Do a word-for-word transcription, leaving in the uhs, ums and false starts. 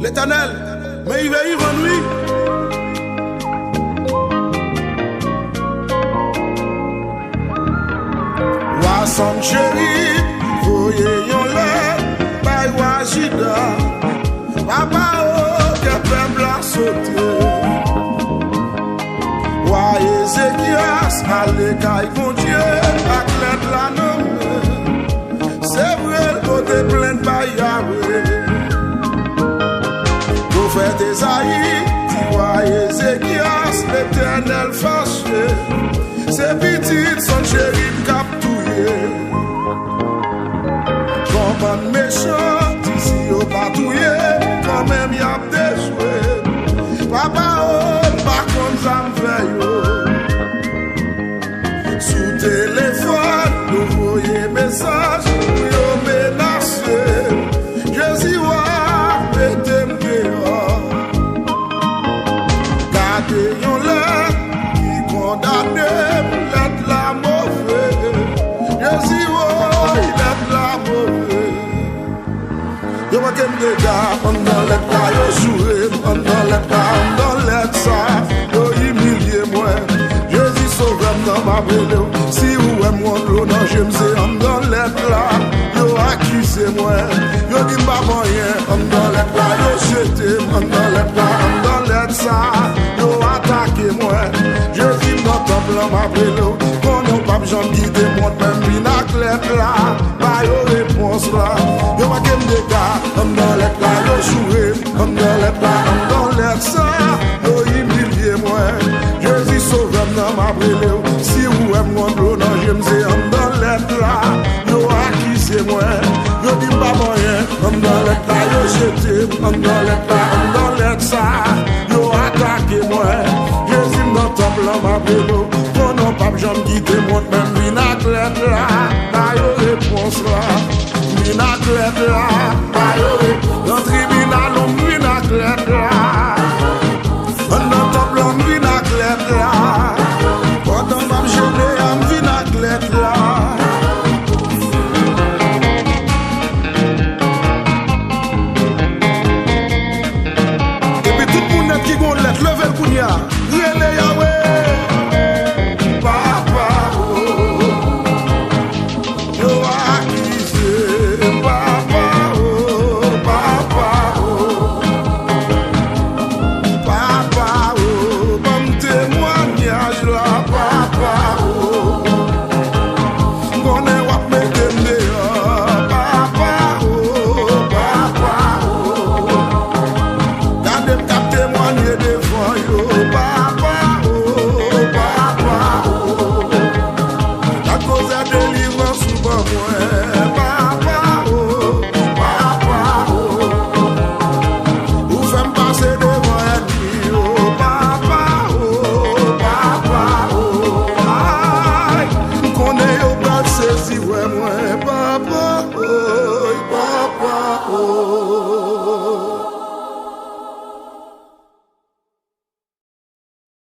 Letènèl, men rive Ivan wi. Wa Sancherib voye yon lèt bay wa Jida. Papa o, kè pèp la sote. Wa Ezekyas ale kay Bondye ak lèt la nan men. Se vre, l pote plent bay Yawe. Pwofèt Ezayi di wa Ezekyas, Letènèl fache. Se pitit Sancherib k ap touye. Konprann mechan, di si yo pa touye, kanmenm y ap dechwe. Papa o, m pa konn sa m fè yo. Sou telefòn, yo voye mesaj pou yo menase. Jezi wa, mete m deyò. Gade yon lèt ki kondane m, lèt la move. Jezi woy, lèt la move. Yo manke m dega, anndan lèt la, yo joure m, anndan lèt la, anndan lèt sa, yo imilye mwen. Jezi sovè m nan, m ap rele w. Si ou wè m wont dlo nan je m, se anndan lèt la, yo akize mwen. Yo di m pa pou anyen, anndan lèt la, yo jete m, anndan lèt la, anndan lèt sa, yo atake mwen. Jezi m nan tanp lan, m ap rele w. Konnen w p ap janm kite m wont, men m vin ak lèt la. Ba yo repons la. Yo manke m dega, anndan lèt la, yo joure m, anndan lèt la, anndan lèt sa, yo imilye mwen. Jezi sovè m nan, m ap rele w. Si ou wè m wont dlo nan je m, se anndan lèt la, yo akize mwen. Yo di m pa pou anyen, anndan lèt la, yo jete m, anndan lèt la, anndan lèt sa, yo atake mwen. Jezi m nan tanp lan, m ap rele w. Konnen w p ap janm kite m wont, men m vin ak lèt la. Ba yo repons la. M vin ak lèt la. Ba yo repons. Nan tribinal ou m vin ak lèt la. Anndan tanp lan m vin ak lèt la. Pandan m ap jene a m vin ak lèt la. Epi tout moun nèt ki gon lèt, leve l kounye a. Rele Yawe. Papa o. Yo akize m, papa o, papa o. Papa o, ban m temwayaj la, papa o. M konnen w ap mete m deyò, papa o, papa o. Gade m k ap temwanye devan yo, papa o, papa o. Lakoz a delivrans ou ban mwen, papa o, papa o. Ou fè m pase devan ènmi yo, papa o, papa o. Ay, m konnen yo pral sezi wè mwen, papa